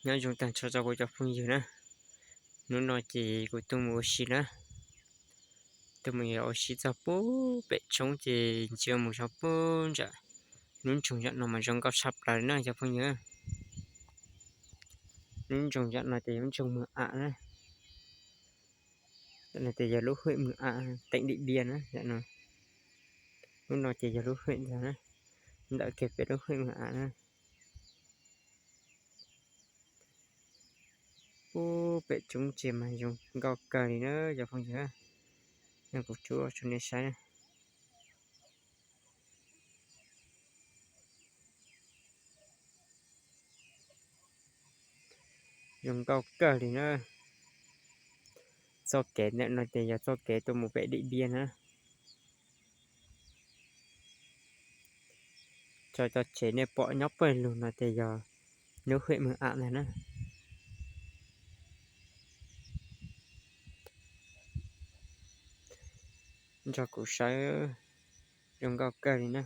Nyob zoo tag nrho rau kuv cov phooj ywg na. Hnub no ces kuv tuaj mus ua si na, tuaj mus yos ua si txog puag pem tshoob ces ntsia mus rau puag nram lub nroog zam no mas zoo nkauj tshaj plaws na cov phooj ywg. Lub nroog zam no ces yog lub nroog Mws Am na. Zam no ces yog lub huyện Mường Ảng, tỉnh Điện Biên na. Zam no, lub no ces yog lub huyện ntag na, ntawm kiag pem lub huyện Mường Ảng na. Puag pem tshoob tsev mas zoo nkauj kawg li na cov phooj ywg. Nyob kuv tsuab rau nej saib na. Zoo nkauj kawg li na. Txoj kev ntawm no ces yog txoj kev tuaj mus pem Điện Biên na. Tso cov tsev nej pom nyob pawg lug no ces yog lub huyện Mường Ảng ntag na. Nrog kuv saib, zoo nkauj kawg li na.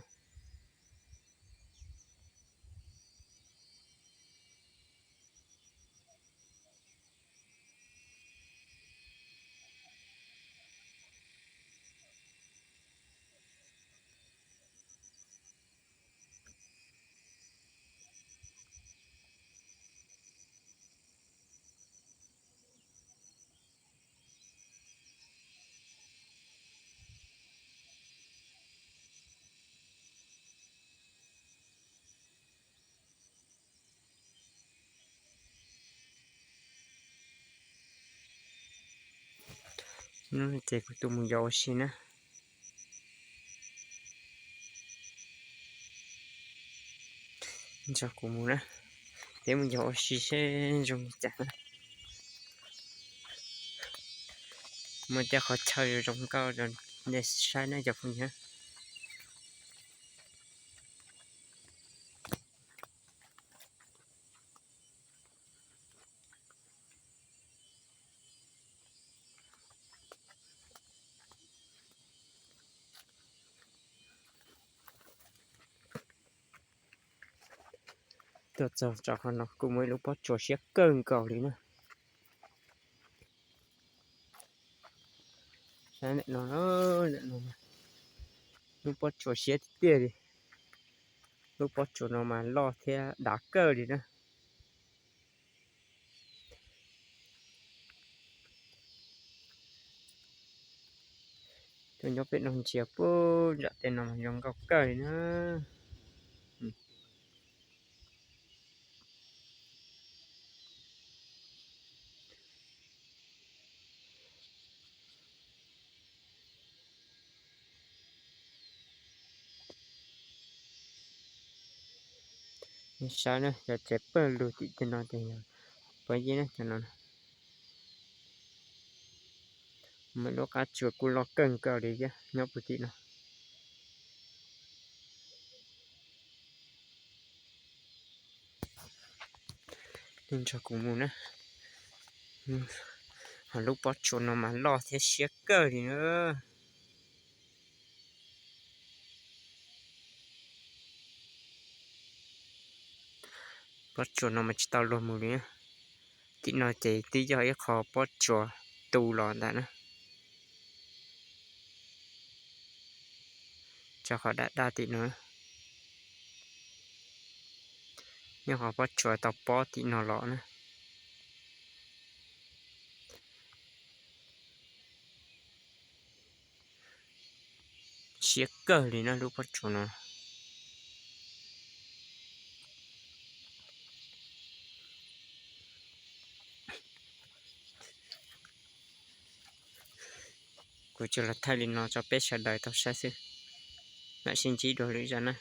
Hnub no ces kuv tuaj mus yos ua si na. Nrog kuv mus na, peb mus yos ua si seb zoo li cas na. Muaj tej qhov chaw zoo nkauj rau nej saib na cov phooj ywg. Tuaj txog rau qhov no kuj muaj ib lub pob tsuas siab kawg nkaus li na. Saib ntawm no, ntawm no, lub pob tsuas siab tiag tiag li. Lub pob tsuas no mas loj thiab dav kawg li na. Tuaj nyob pem no ntsia puag nram tej no mas zoo nkauj kawg li na. Saib na, cov tsev pawg lug tim tej no ces yog pob zeb na cov no. Muaj lub qab tsuas kuj loj kawg nkaus li thiab nyob puag tim no. Nej nrog kuv mus na. Ho lub pob tsuas no mas loj thiab siab kawg li na. Pob tsuas no mas tsis tau luag mus li. Tim no ces twb yog ib qho pob tsuas tu los ntag na. Tso qhov daj daj tim no, yog qhov pob tsuas tau pob tim no los na. Siab kawg li na lub pob tsuas no. Kuv tsuas los thaij li no rau peb sawv daws tau saib xwb. Mam sib ntsib dua lwm zaj na.